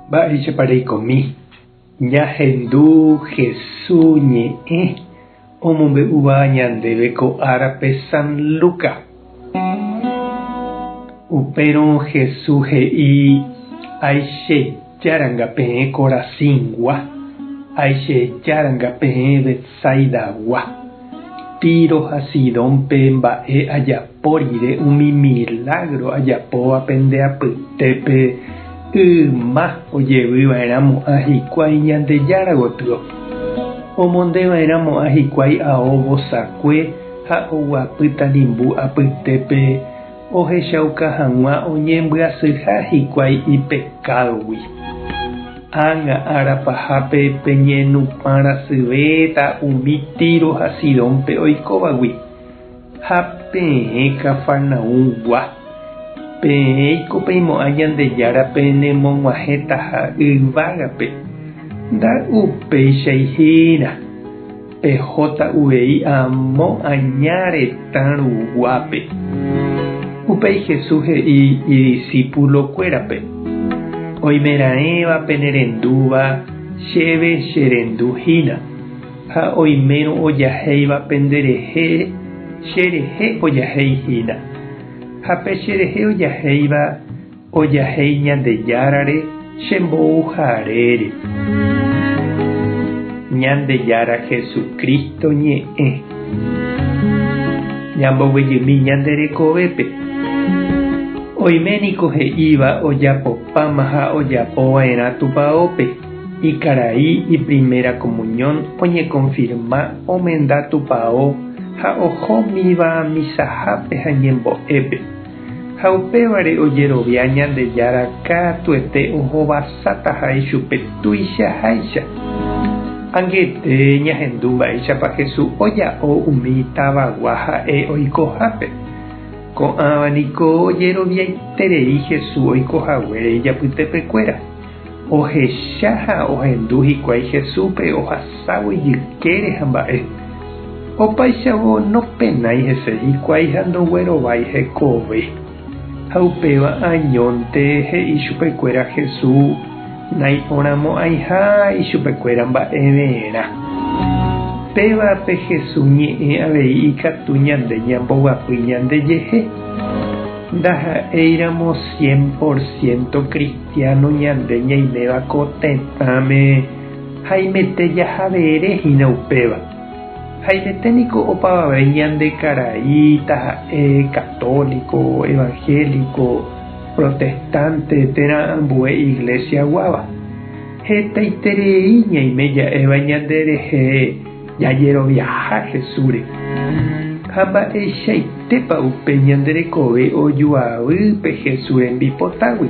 Mba'éichapa reikomi ñahendu Hesu ñe'ẽ omombe'úva ñandéve ko árape San Luca? Upérõ Hesu he'i, Aichejáranga peẽ Corazíngua, aichejáranga peẽ Betsaidagua. Tiro ha Sidónpe mba'e ajapo rire umi milágro ajapóva pende apytépe yma ojevy va'erãmo'ã hikuái Ñandejára gotyo. Omonde va'erãmo'ã hikuái ao vosakue ha oguapy tanimbu apytépe ohechauka hag̃ua oñembyasyha hikuái ipekádogui. Ág̃a ára pahápe peñenupã rasyvéta umi Tiro ha Sidónpe oikóvagui, ha peẽ Cafarnaúngua, peẽiko peimo'ã Ñandejára penemog̃uahẽtaha yvágape, nda'upéichai hína. Pehóta uvei amo aña retã ruguápe. Upéi Jesús he'i idisípulokuérape, Oimeraẽva penerendúva chéve cherendu hína, ha oimérõ ojahéiva penderehe cherehe ojahéi hína. Ha pe cherehe ojahéiva Ojahéi Ñandejárare che mbouharére. Ñandejára Jesucristo ñe'ẽ. Ñamboguejymi ñande rekovépe. Oime niko he'íva ojapopáma ha ojapo va'erã tupaópe, ikarai iprimera comunión oñekonfirma omenda tupao ha ohómiva misahápe ha ñembo'épe. Ha upévare ojerovia Ñandejára katuete ohovasátaha ichupe tuichaháicha. Angete ñahendu mba'éichapa Jesús oja'o umi tavagua ha'e oikohápe. Ko'ãva niko ojeroviaiterei Jesús oikohaguére ijapytepekuéra. Ohecha ha ohendu hikuái Jesúspe ohasávo ijykére ha mba'e. Opáichavo nopenái hese hikuái ha ndoguerovái hekove. Ha upéva añónte he'i chupekuéra Jesús naiporãmo'ãiha ichupekuéra mba'everã. Péva pe Jesús ñe'ẽ avei ikatu ñande ñamboguapy ñandejehe. Ndaha'éiramo cien por ciento cristiano ñande ñaiméva ko tetãme haimete jahavere hína upéva. Haimete niko opavave ñande karai taha'e católico, evangélico, protestante térã ambue iglesia guáva. Hetaiterei ñaime ja'éva ñande rehe jajeroviaha Jesúsre. Ha mba'eichaitépa upe ñande rekove ojuavy pe Jesús rembipotágui?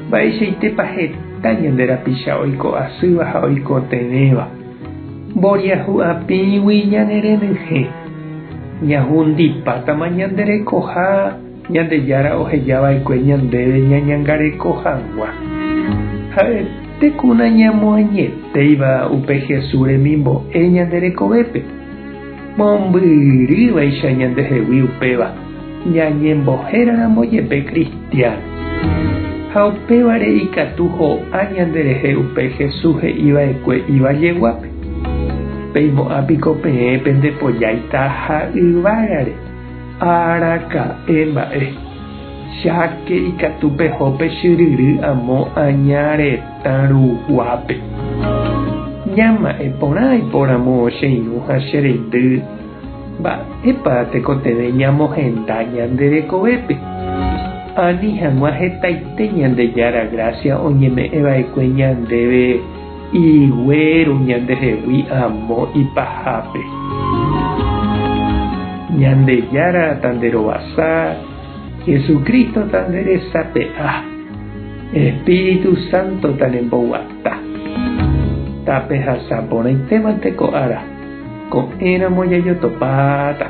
Mba'eichaitépa heta ñande rapicha oiko asýva ha oikotevẽva? Mboriahu apĩgui ñane renyhẽ. Ñahundipátama ñande rekoha Ñandejára oheja va'ekue ñandéve ñañangareko hag̃ua. Ha'ete ku nañamoañetéiva upe Jesús remimbo'e ñande rekovépe. Mombyrývaicha ñandehegui upéva, ñañembohéraramo jepe cristiano. Ha upévare ikatu ho'a ñanderehe upe Jesús he'i va'ekue ivalleguápe, Peimo'ã piko peẽ pendepojáita ha yvágare. Araka'e mba'e, cháke ikatu peho pe chyryry amo aña retã ruguápe. Ñama'ẽ porã aiporamo che irũ ha che reindy, mba'épa tekotevẽ ñamohenda ñande rekovépe, ani hag̃ua hetaite Ñandejára grásia oñeme'ẽ va'ekue ñandéve Iguéro ñandehegui amo ipahápe. Ñandejára tanderovasa, Jesucristo tanderesape'a, Espíritu Santo tanemboguata. Tapehasa porãitémante ko ára, ko'ẽramo jajotopáta.